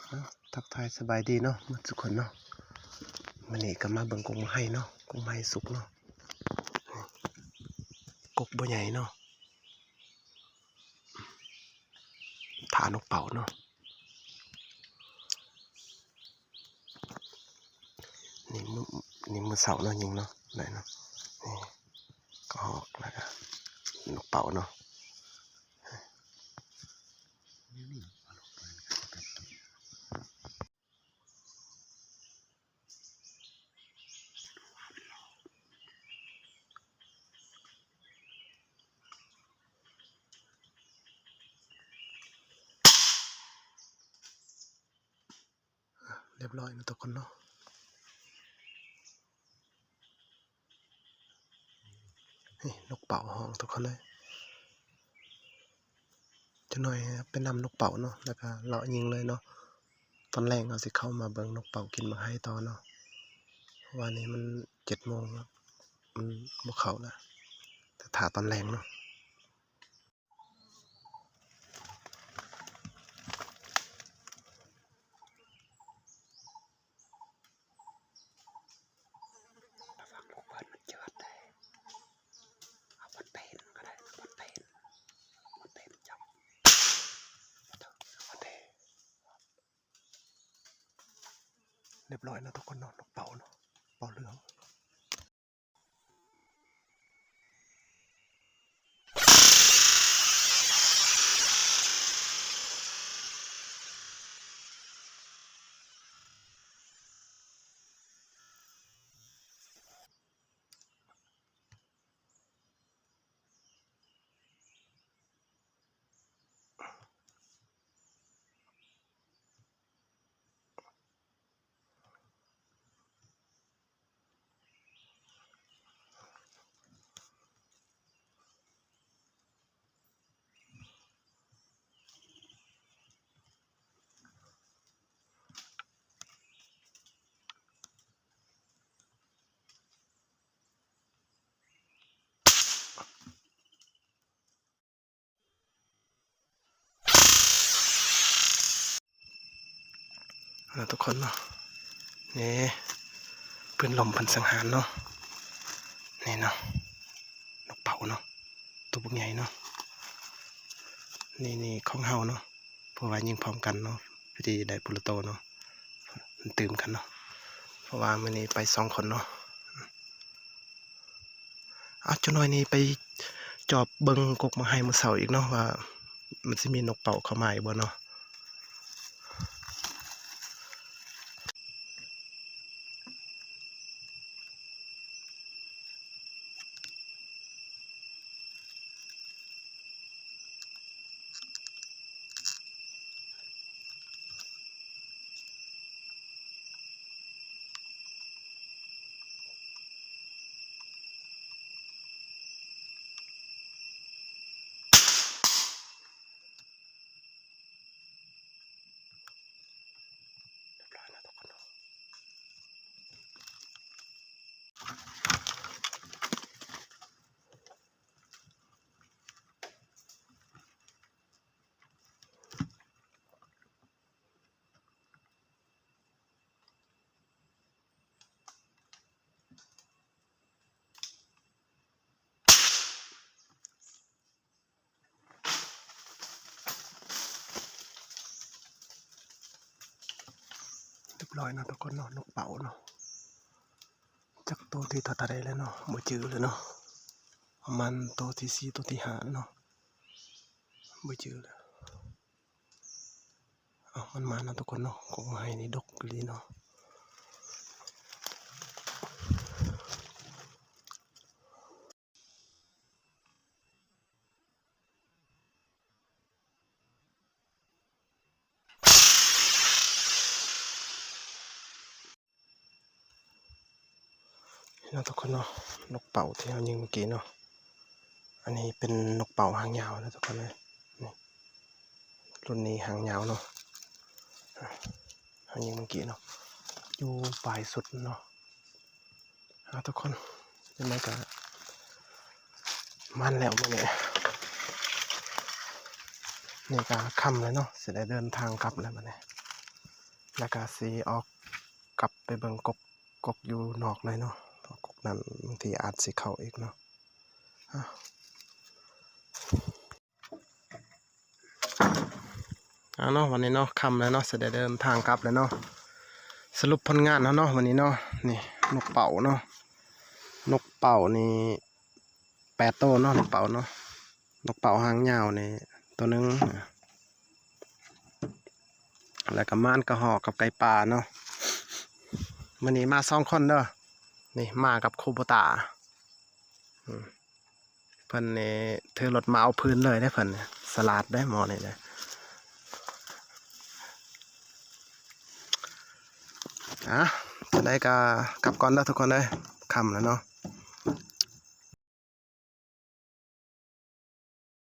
ເອົ້າ ທັກທາຍສະບາຍດີເນາະ ໝົດທຸກຄົນເນາະ. ມື້ນີ້ກໍມາເບິ່ງກົກໝາກໄຮເນາະ, ກົກໝາກໄຮສຸກເນາະ, ກົກບໍ່ໃຫຍ່ເນາະ, ຖ້ານົກເປົ້າເນາະ. ນີ້ມື້ ນີ້ມື້ເຊົ້າເນາະ ຍິງເນາະ ໄດ້ເນາະ. ນີ້ກະຮອກ ແລ້ວກະນົກເປົ້າເນາະ. ຮຽບຮ້ອຍເນາະທຸກຄົນເນາະ. ນີ້ນົກເປົ້າຮ້ອງທຸກຄົນເອີຍ. ຈັກໜ້ອຍໄປນຳນົກເປົ້າເນາະ ແລ້ວກະເລາະຍິງເລີຍເນາະ. ຕອນແລງເຮົາຊິເຂົ້າມາເບິ່ງນົກເປົ້າກິນໝາກໄຮຕໍ່ເນາະ ເພາະວ່ານີ້ມັນເຈັດໂມງແລ້ວ ມັນບໍ່ເຂົ້າລະ ແຕ່ຖ້າຕອນແລງເນາະ. ລະວັງລູກເພິ່ນມັນເຈີດເດ້. ເອົາບອນຕີນກໍໄດ້ ບອນຕີນ ບອນຕີນຈັບ ບອນຕີນ. ຮຽບຮ້ອຍເນາະທຸກຄົນເນາະ, ນົກເປົ້າເນາະ, ເປົ້າເຫຼືອງ. ເນາະທຸກຄົນເນາະ, ນີ້ ເພິ່ນລົມເພິ່ນສັງຫານເນາະ, ນີ້ເນາະ ນົກເປົ້າເນາະ ໂຕບັກໃຫຍ່ເນາະ. ນີ້ ນີ້ຂອງເຮົາເນາະ ເພາະວ່າຍິງພ້ອມກັນເນາະ ພໍດີໄດ້ຜູ້ລະໂຕເນາະ, ມັນຕື່ມກັນເນາະ ເພາະວ່າມື້ນີ້ໄປສອງຄົນເນາະ. ເອົາ ຈັກໜ້ອຍນີ້ໄປຈອບເບິ່ງກົກໝາກໄຮມື້ເຊົ້າອີກເນາະ ວ່າມັນຊິມີນົກເປົ້າເຂົ້າມາອີກບໍ່ເນາະ. ຮຽບຮ້ອຍເນາະທຸກຄົນເນາະ, ນົກເປົ້າເນາະ, ຈັກໂຕທີເທົ່າໃດແລ້ວເນາະ ບໍ່ຈື່ແລ້ວເນາະ, ປະມານໂຕທີສີ່ ໂຕທີຫ້າເນາະ, ບໍ່ຈື່ແລ້ວ. ເອົາ ມັນມາເນາະທຸກຄົນເນາະ, ກົກໝາກໄຮນີ້ດົກອີ່ຫຼີເນາະ. ເນາະທຸກຄົນເນາະ, ນົກເປົ້າທີ່ເຮົາຍິງເມື່ອກີ້ເນາະ, ອັນນີ້ເປັນນົກເປົ້າຫາງຍາວເນາະທຸກຄົນເອີຍ, ນີ້ ລຸ້ນນີ້ຫາງຍາວເນາະ, ເຮົາຍິງເມື່ອກີ້ເນາະ, ຢູ່ປາຍສຸດເນາະ. ເອົາທຸກຄົນ ຈັ່ງໃດກະໝານແລ້ວມື້ນີ້, ນີ້ກະຄ່ຳແລ້ວເນາະ, ຊິໄດ້ເດີນທາງກັບແລ້ວບັດນີ້. ແລ້ວກໍຊິອອກກັບໄປເບິ່ງກົກ ກົກຢູ່ນອກເລີຍເນາະ ເພາະກົກນັ້ນບາງທີອາດຊິເຂົ້າອີກເນາະ. ເອົາເນາະ ວັນນີ້ເນາະ ຄ່ຳແລ້ວເນາະ ຊິໄດ້ເດີນທາງກັບແລ້ວເນາະ. ສະຫຼຸບຜົນງານເຮົາເນາະ ວັນນີ້ເນາະ ນີ້ນົກເປົ້າເນາະ ນົກເປົ້ານີ້ແປດໂຕເນາະ ນົກເປົ້າເນາະ. ນົກເປົ້າຫາງຍາວນີ້ໂຕໜຶ່ງ ແລ້ວກໍມານກະຮອກກັບໄກ່ປ່າເນາະ. ມື້ນີ້ມາສອງຄົນເດີ ນີ້ມາກັບຄູໂບຕາ ອືມ ເພິ່ນນີ້ຖືລົດມາເອົາພື້ນເລີຍເດ້ ເພິ່ນສະຫຼາດເດ້ໝໍນີ້ເດ້. ອ່າ ຈັ່ງໃດກໍກັບກ່ອນເດີທຸກຄົນເດີ ຄ່ຳແລ້ວເນາະ.